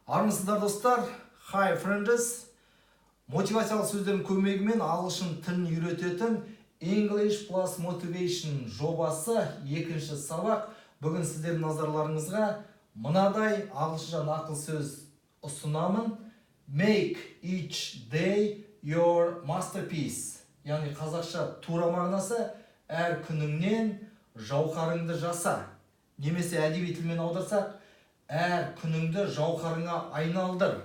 Армысыздар, достар! Hi, friends! Мотивациялық сөздердің көмегімен ағылшын тілін үйрететін English Plus Motivation жобасы, екінші сабақ. Бүгін сіздердің назарларыңызға мынадай ағылшынша нақыл сөз ұсынамын: "Make each day your masterpiece", яғни қазақша тура мағынасы "әр күніңнен жауһарыңды жаса" немесе әдеби тілмен аударсақ, "әр күніңді жауһарыңа айналдыр"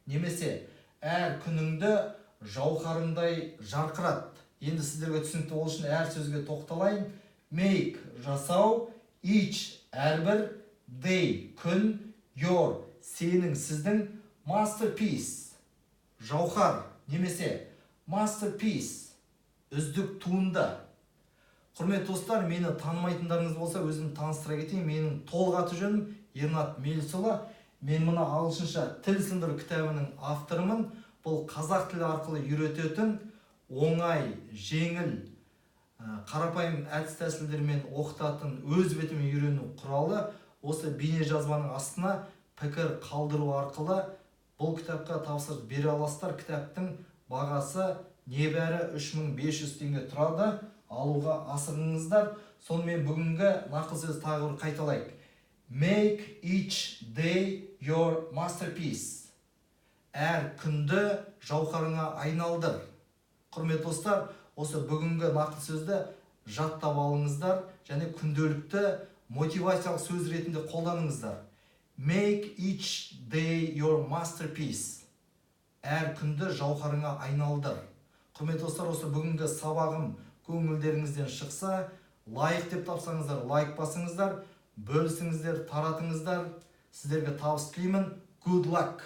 немесе "әр күніңді жауһарыңдай жарқырат". Енді сіздерге түсінікті болу үшін әр сөзге тоқталайын. Make – жасау, each – әрбір, day – күн, your – сенің, сіздің, masterpiece – жауһар немесе masterpiece – үздік туынды. Құрметті достар, мені танымайтындарыңыз болса, өзімді таныстыра кетейін. Менің толық аты жөнім Ернат Мелісұлы. Мен мына «Ағылшынша тіл сындыру» кітабының авторымын. Бұл қазақ тілі арқылы үйрететін оңай, жеңіл, қарапайым әдіс тәсілдермен оқытатын өз бетімен үйрену құралы. Осы бейне жазбаның астына пікір қалдыру арқылы бұл кітапқа тапсырыс бере аласыздар. Кітаптың бағасы небәрі 3500 теңге тұрады, алуға асығыңыздар. Сонымен, бүгінгі нақыл сөз тағы бір қайталайық: "Make each day your masterpiece", әр күнді жауһарыңа айналдыр. Құрметті достар, осы бүгінгі нақыл сөзді жаттап алыңыздар және күнделікті мотивациялық сөз ретінде қолданыңыздар. "Make each day your masterpiece", әр күнді жауһарыңа айналдыр. Құрметті достар, осы бүгінгі сабағым көңілдеріңізден шықса, лайық деп тапсаңыздар, лайк басыңыздар, бөлісіңіздер, таратыңыздар. Сіздерге табыс тілеймін. Good luck!